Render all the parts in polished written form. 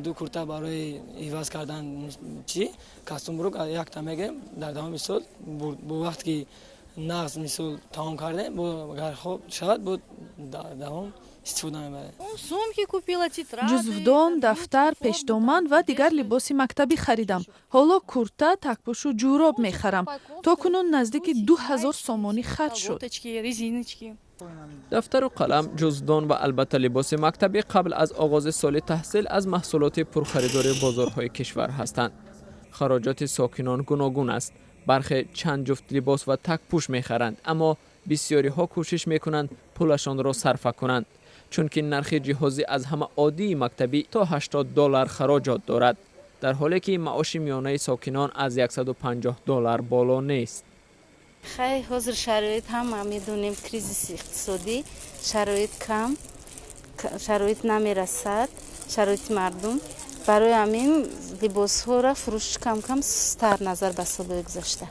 Ду курта барои иваз кардан, чӣ костюм брюк якта мегирем. Дар давоми сол бо вақте ки нағз, мисол, тамом кардем, бо агар хоб шавад, бо давом истифода мебарем. Сумки купила, тетради. Ҷузвдон, дафтар, пешдоман ва дигар либоси мактабӣ харидам. Ҳоло курта, такпӯшу ҷӯроб мехарам. То кунун наздики 2000 сомонӣ харҷ шуд. Колготочки, резиночки. Дафтару қалам, ҷуздон ва албатта либоси мактабӣ қабл аз оғози соли таҳсил аз маҳсулоти пурхаридори бозорҳои кишвар ҳастанд. Хароҷоти сокинон гуногун аст. Бархе чанд ҷуфт либос ва такпӯш мехаранд, аммо бисёриҳо кӯшиш мекунанд пулашонро сарфа кунанд, чунки нархи ҷиҳози аз ҳама оддии мактабӣ то 80 доллар хароҷот дорад, дар ҳоле ки маоши миёнаи сокинон аз 150 доллар боло нест. Хай, ҳозир шароит ҳама медонем, кризиси иқтисодӣ, шароит кам, шароит намерасад, шароити мардум. Барои ҳамин либосҳоро фурӯш кам-кам сустар назар ба солҳои гузашта.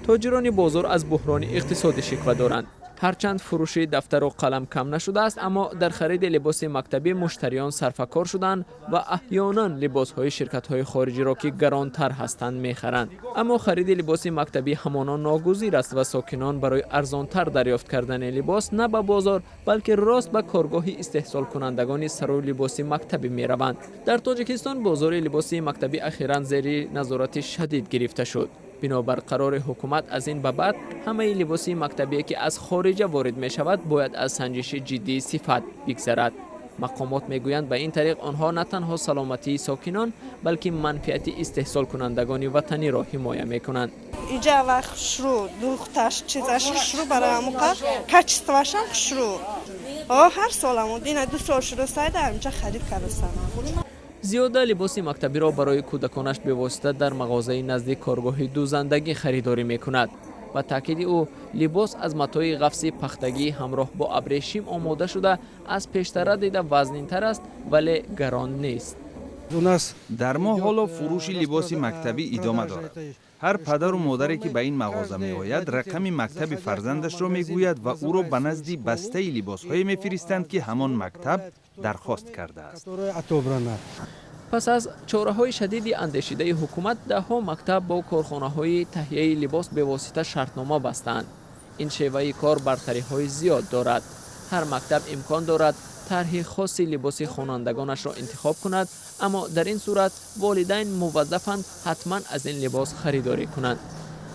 Тоҷирони бозор аз буҳрони иқтисодӣ шиква доранд. Ҳарчанд фурӯши дафтару қалам кам нашудааст, аммо дар хариди либоси мактабӣ муштариён сарфакор шуданд ва аҳёнан либосҳои ширкатҳои хориҷиро, ки гаронтар ҳастанд, мехаранд. Аммо хариди либоси мактабӣ ҳамоно ногузир аст ва сокинон барои арзонтар дарёфт кардани либос на ба бозор, балки рост ба коргоҳи истеҳсолкунандагони сару либоси мактабӣ мераванд. Дар Тоҷикистон бозори либоси мактабӣ ахиран зери назорати шадид гирифта шуд. Бинобар қарори ҳукумат, аз ин ба баъд ҳамаи либоси мактабие, ки аз хориҷа ворид мешавад, бояд аз санҷиши ҷиддии сифат бигзарад. Мақомот мегӯянд, ба ин тариқ онҳо на танҳо саломатии сокинон, балки манфиати истеҳсолкунандагони ватаниро ҳимоя мекунанд. Иҷа ва хушрӯ, духташ, чизаш хушрӯ, барои ҳамуқа качество шам хушрӯ. Ҳар солам ина 2 сол шуду сайда инҷа харид кардастам. Зиёда либоси мактабиро барои кӯдаконаш бевосита дар мағозаи назди коргоҳи дӯзандагӣ харидорӣ мекунад. Ба таъкиди ӯ, либос аз матои ғафси пахтагӣ ҳамроҳ бо абрешим омода шуда, аз пештара дида вазнинтар аст, вале гарон нест. Дар мо ҳоло фурӯши либоси мактабӣ идома дорад. Ҳар падару модаре, ки ба ин мағоза меояд, рақами мактаби фарзандашро мегӯяд ва ӯро ба назди бастаи либосҳое мефиристанд, ки ҳамон мактаб дархост кардааст. Пас аз чораҳои шадиди андешидаи ҳукумат, даҳҳо мактаб бо корхонаҳои таҳияи либос бевосита шартнома бастаанд. Ин шеваи кор бартариҳои зиёд дорад. Ҳар мактаб имкон дорад тарҳи хоси либоси хонандагонашро интихоб кунад, аммо дар ин сурат волидайн муваззафанд ҳатман аз ин либос харидорӣ кунанд.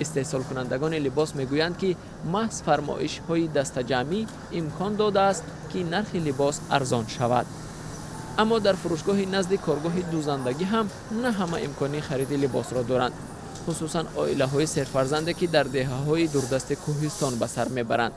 Истеҳсолкунандагони либос мегӯянд, ки маҳз фармоишҳои дастаҷамъӣ имкон додааст, ки нархи либос арзон шавад. Аммо дар фурӯшгоҳи назди коргоҳи дӯзандагӣ ҳам на ҳама имкони хариди либосро доранд, хусусан оилаҳои серфарзанде, ки дар деҳаҳои дурдасти кӯҳистон ба сар мебаранд.